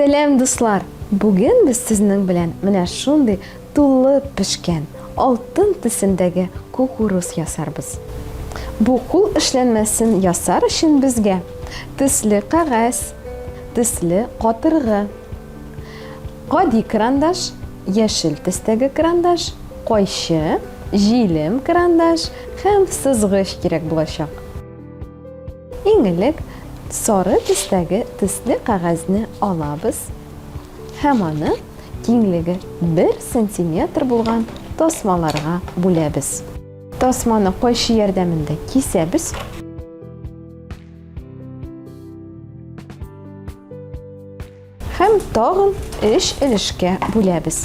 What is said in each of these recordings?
Сәлам, дуслар! Бүген без сезнең белән менә шундый тулы пешкән, алтын төсендәге кукуруз ясарбыз. Бу кул эшләнмәсен ясар өчен безгә төсле кәгазь, төсле катыргы, гади карандаш, яшел төстәге карандаш, кайчы, җилем карандаш һәм сызгыч кирәк булачак. Иң элек сары төстәге төсле кәгазьне алабыз һәм аны киңлеге бер сантиметр булган тасмаларга бүләбез. Тасманы кайчы ярдәмендә кисәбез. Һәм тагын өч өлешкә бүләбез.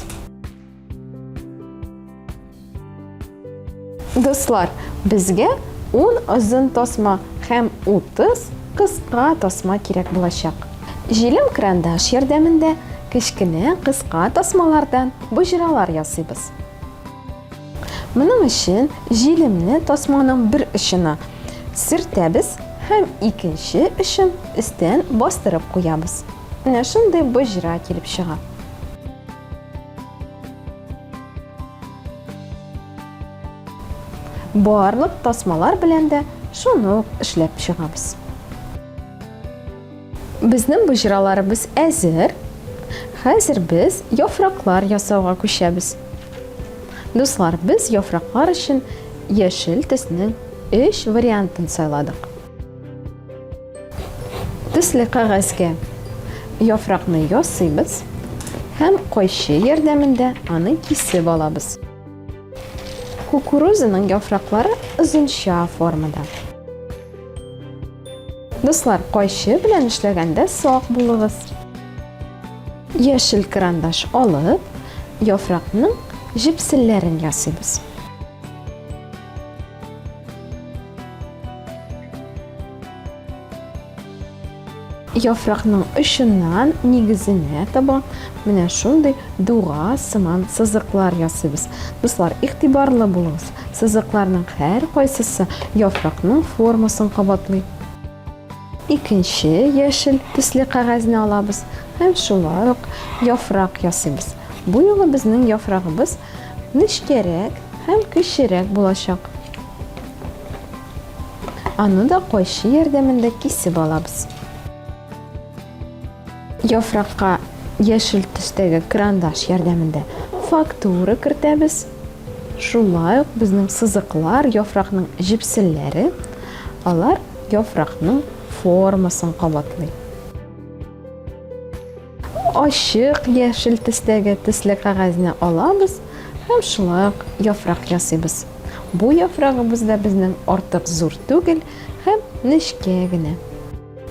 Дуслар, безгә 10 озын тасма һәм 30 кыска тасма кирәк булачак. Җилем карандаш ярдәмендә кечкенә кыска тасмалардан боҗралар ясыйбыз. Моның өчен җилемне тасманың бер очына сөртәбез һәм икенче очын өстән бастырып куябыз. Менә шундый боҗра килеп чыга. Барлык тасмалар белән дә шуны ук эшләп чыгабыз. Безнең боҗраларыбыз әзер. Хәзер без яфраклар ясауга күчәбез. Дуслар, без яфраклар өчен яшел төснең өч вариантын сайладык. Төсле кәгазьгә яфракны ясыйбыз һәм кайчы ярдәмендә аны кисеп алабыз. Кукурузаның яфраклары озынча формада. Дуслар, кайчы белән эшләгәндә сак булыгыз. Яшел карандаш алып, яфракның җепселләрен ясыйбыз. Яфракның очыннан нигезенә таба менә шундый дуга сыман сызыклар ясыйбыз. Дуслар, игътибарлы булыгыз. Сызыкларның һәркайсысы яфракның формасын кабатлый. Икенче яшел төсле кәгазьне алабыз һәм шулай ук яфрак ясыйбыз. Бу юлы безнең яфрагыбыз нечкәрәк һәм кечерәк булачак. Аны да кайчы ярдәмендә кисеп алабыз. Яфракка яшел төстәге карандаш ярдәмендә фактура кертәбез. Шулай ук безнең сызыклар, яфракның җепселләре, алар яфракның формасын кабатлый. Ачык яшел төстәге төсле кәгазьне алабыз һәм шулай ук яфрак ясыйбыз. Бу яфрагыбыз да безнең артык зур түгел һәм нечкә генә.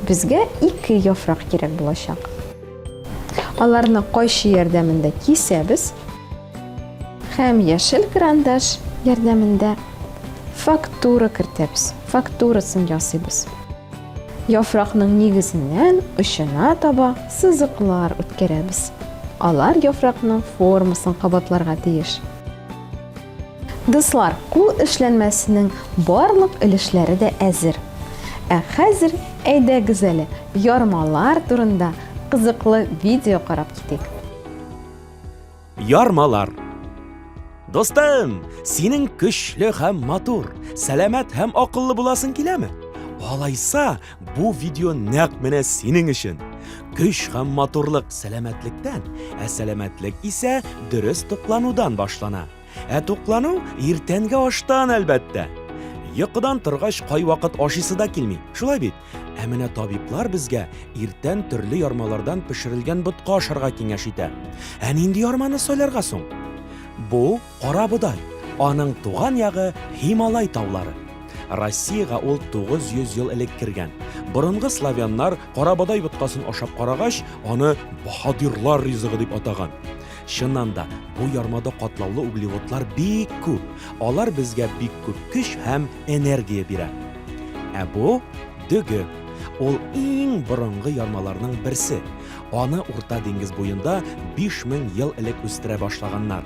Безгә ике яфрак кирәк булачак. Аларны кайчы ярдәмендә кисәбез һәм яшел карандаш ярдәмендә фактура кертәбез, фактурасын ясыйбыз. Яфракның нигезеннән очына таба сызыклар үткәрәбез. Алар яфракның формасын кабатларга тиеш. Дуслар, кул эшләнмәсенең барлык өлешләре дә әзер. Ә хәзер әйдәгез әле ярмалар турында кызыклы видео карап китик. Ярмалар. Достым, синең көчле һәм матур, сәламәт һәм акыллы буласың киләме? Алайса, бу видео нәкъ менә синең өчен. Көч һәм матурлык сәламәтлектән, ә сәламәтлек исә дөрес тукланудан башлана. Ә туклану иртәнге аштан, әлбәттә. Йокыдан торгач кайвакыт ашыйсы да килми, шулай бит? Ә менә табиблар безгә иртән төрле ярмалардан пешерелгән ботка ашарга киңәш итә. Ә нинди ярманы сайларга соң? Бу кара бодай. Аның туган ягы Һималай таулары. Россиягә ул 900 ел элек кергән. Борынгы славяннар кара бодай боткасын ашап карагач, аны баһадирлар ризыгы дип атаган. Чыннан да, бу ярмада катлаулы углеводлар бик күп. Алар безгә бик күп көч һәм энергия бирә. Ә бу дөге. Ул иң борынгы ярмаларның берсе. Аны Урта диңгез буенда 5000 ел элек үстерә башлаганнар.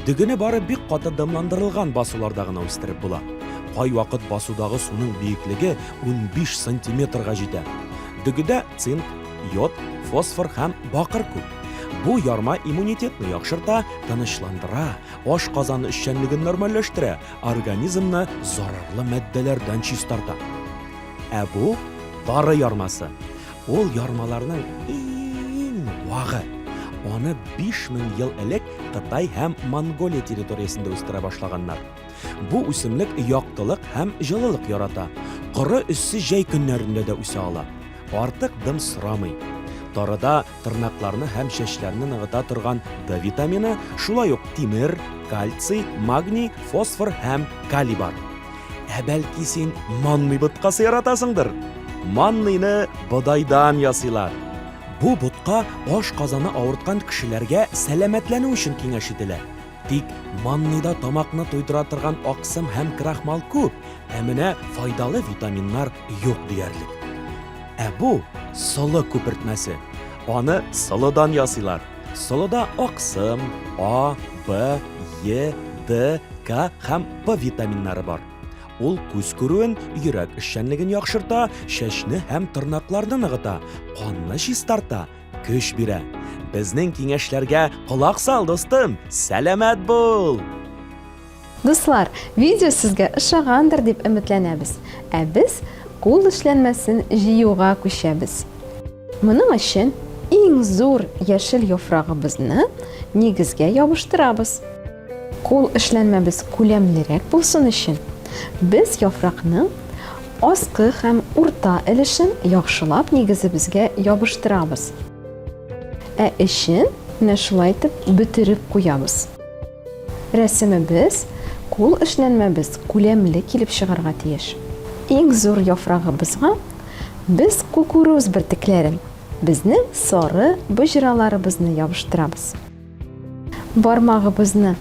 Дөгене бары бик каты дымландырылган басуларда гына үстереп була. Кайвакыт басудагы суның биеклеге 15 сантиметрга җитә. Дөгедә цинк, йод, фосфор һәм бакыр күп. Бу ярма иммунитетны яхшырта, тынычландыра, ашказаны эшчәнлеген нормальләштерә, организмны зарарлы матдәләрдән чистарта. Ә бу тары ярмасы. Ул ярмаларның иң вагы. Аны 5000 ел элек Кытай һәм Монголия территориясендә үстерә башлаганнар. Бу үсемлек яктылык һәм җылылык ярата. Коры эссе җәй көннәрендә дә үсә ала. Артык дым сорамый. Тарыда тырнакларны һәм чәчләрне ныгыта торган Д витамины, шулай ук тимер, кальций, магний, фосфор һәм калий бар. Ә бәлки син манный боткасы яратасыңдыр? Манныйны бодайдан ясыйлар. Бу ботка аш казаны авырткан кешеләргә сәламәтләнү өчен киңәш ителә. Тик манныйда тамакны туйдыра торган аксым һәм крахмал күп, ә менә файдалы витаминнар юк диярлек. Ә бу солы күпертмәсе. Аны солыдан ясыйлар. Солыда аксым, А, Б, Е, Д, К һәм П витаминнары бар. Ул күз күрүен, йөрәк эшчәнлеген яхшырта, чәчне һәм тырнакларны ныгыта, канны чистарта, көч бирә. Безнең киңәшләргә колак сал, дустым, сәламәт бул! Дуслар, видео сезгә ошагандыр дип өметләнәбез. Ә без кул эшләнмәсен җыюга күчәбез. Моның өчен иң зур яшел яфрагыбызны нигезгә ябыштырабыз. Кул эшләнмәбез күләмлерәк булсын өчен, без яфракның аскы һәм урта өлешен яхшылап нигезебезгә ябыштырабыз. Ә эчен менә шулай итеп бөтереп куябыз. Рәсемебез, кул эшләнмәбез күләмле килеп чыгарга тиеш. Иң зур яфрагыбызга без кукуруз бөртекләрен, безнең сары боҗраларыбызны ябыштырабыз. Бармагыбызны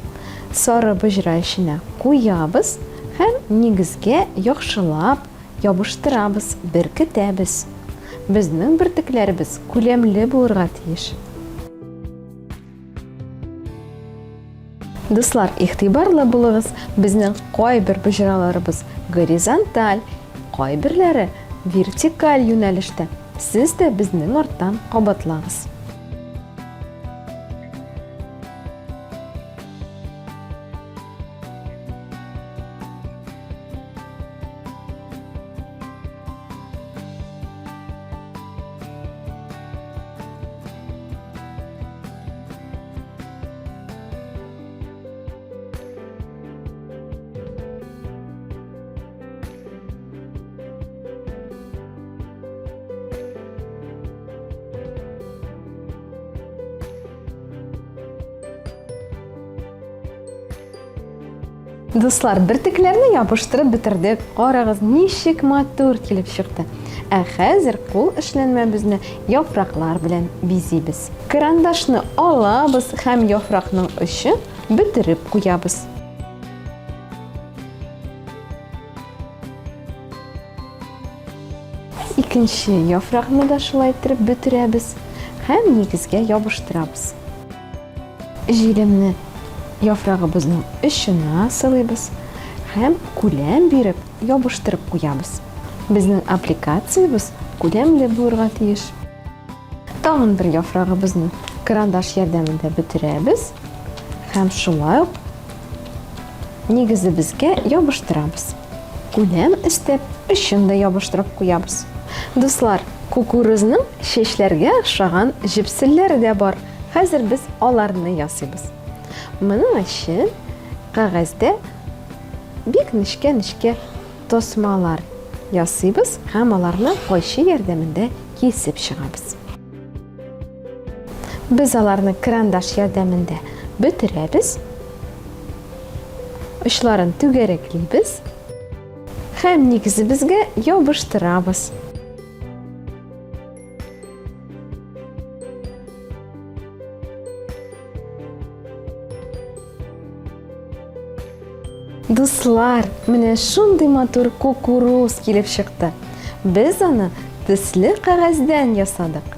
сары боҗра эченә куябыз һәм нигезгә яхшылап ябыштырабыз, беркетәбез. Безнең бөртекләребез күләмле булырга тиеш. Дуслар, игътибарлы булыгыз, безнең кайбер боҗраларыбыз горизонталь, кайберләре вертикаль юнәлештә. Сез дә безнең арттан кабатлагыз. Дуслар, бөртекләрне ябыштырып бетердек. Карагыз, ничек матур килеп чыкты. Ә хәзер кул эшләнмәбезне яфраклар белән бизибез. Карандашны алабыз һәм яфракның очын бөтереп куябыз. Икенче яфракны да шулай иттереп бөтерәбез һәм нигезгә ябыштырабыз. Җилемне яфрагыбызның очына сылыйбыз һәм күләм биреп ябыштырып куябыз. Безнең аппликациябез күләмле булырга тиеш. Тагын бер яфрагыбызны карандаш ярдәмендә бөтерәбез һәм шулай ук нигезебезгә ябыштырабыз. Күләм өстәп, очын да ябыштырып куябыз. Дуслар, кукурузның чәчләргә охшаган җепселләре дә бар. Хәзер без аларны ясыйбыз. Моның өчен кәгазьдә бик нечкә-нечкә тасмалар ясыйбыз һәм аларны кайчы ярдәмендә кисеп чыгабыз. Без аларны карандаш ярдәмендә бөтерәбез. Очларын түгәрәклибез һәм нигезебезгә ябыштырабыз. Дуслар, менә шундый матур кукуруз килеп чыкты. Без аны төсле кәгазьдән ясадык.